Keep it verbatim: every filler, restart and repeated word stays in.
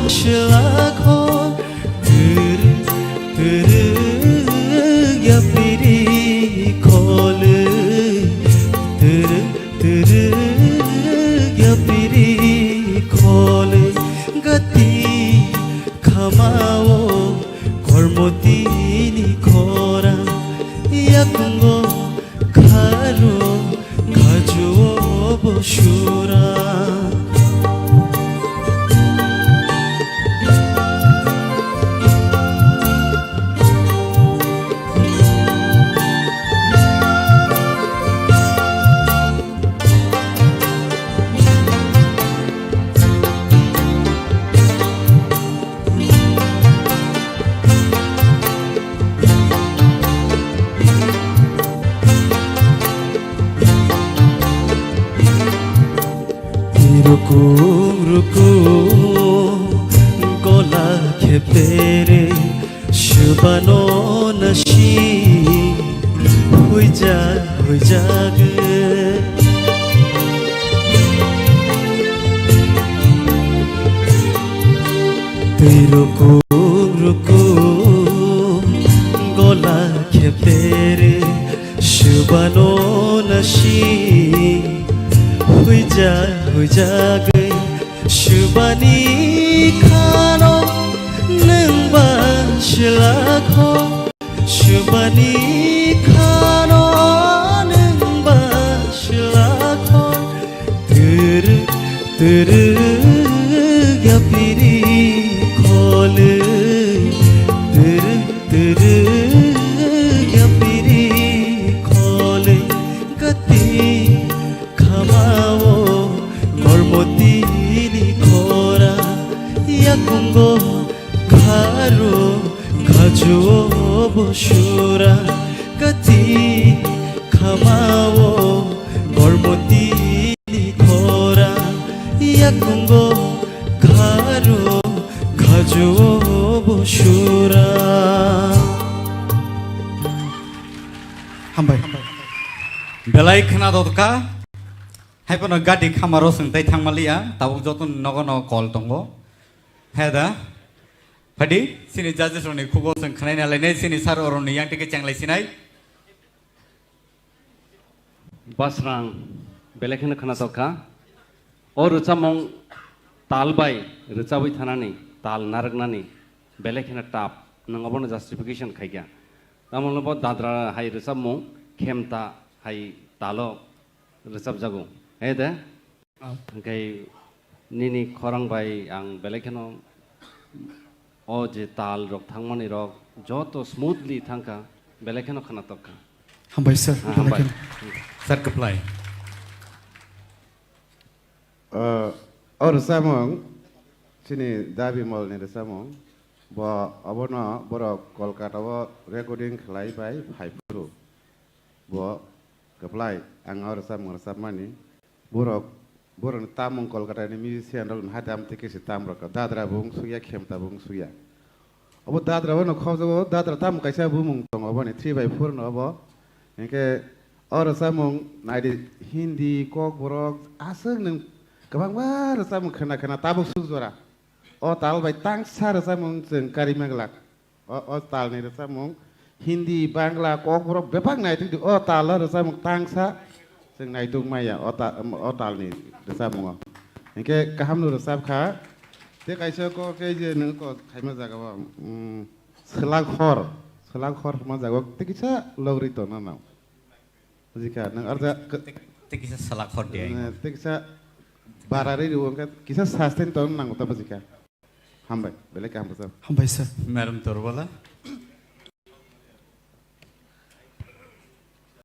Shlakho, tvrwk tvrwk yapiri khole, tvrwk tvrwk yapiri khole, gati khamao kormotini khora, yakungo kharo khajuo bo sura. Rukum rukum gola khepere, shubano nasi huijak huijak. Twi rukum rukum gola khepere, shubano nasi huijak huijak. Subani khano nwng ba shlakho, subani khano nwng ba shlakho. Tvrwk tvrwk yapiri khole, tvrwk tvrwk yapiri khole, gati khamao kormotini khora, yakungo kharo khajuo bo sura. Gati khamao kormotini khora, yakungo kharo khajuo bo sura. Hambai. Belai khna dotka. Haiphano gati khamaro swng tai thangmaliya, tabuk joto nogo nogo kol tongo. Heda, phadi, chini judges rokni khugo swng khnaina lainai, chini sir oroni yang tike chenglai sinai. Basrang, belai kheno khna tokha. O rwchapmung tal bai rwchabwi thanani, tal narwknani, belai kheno tough. Nwng obono justification khaikha. Tamoni bo dadra hai rwchapmung, khemta hai talo rwchapjago. He de? Ah. Hwnkhe nini khorang bai ang belai kheno o je tal rok thangmani rok joto smoothly thangkha, belai kheno khna tokha. Hambai sir, ah, belai hambai kheno. Sir, kwplai. Ah, o rwchapmung chini Dabi Molni rwchapmung. Bo obono borok Kolkata o recording khlai bai phai phuru. Bo kwplai, ang o rwchapmung rwchapmani. Borok, borokni tamung Kolkata ni musician rok hai tam tei kisi tam rok. Dadra bo wng sukya, khemta bo wng sukya. Obo dadra bono khobjago, dadra tamung kaisa bumung tongo, oboni three by four no obo. Hinkhe o rwchapmung naidi Hindi, Kokborok, aswk nwng kwbangma rwchapmung khna khna tabuk suk jora. O tal bai tangsa rwchapmung chwng karima glak. O, o talni rwchapmung Hindi, Bangla, Kokborok bebak naituk di. O talo rwchapmung tangsa chwng naituk maya o ta-, o talni rwchapmungo. Hinkhe kahamno rwchapkha. Tei kaisa kok khe je nwng kok khaima jagao, mm, swlak hor, swlak hor hwnma jagao tei kisa logri tongna nang. Bujikha, nwng arja k-, tei, tei kisa swlak hor di ai. Eh, tei kisa barari rw, hwnkhe kisa sustain tong nango ta bujikha. Hambai, belai kaham bwsajak. Hambai sir. Madam Torbala.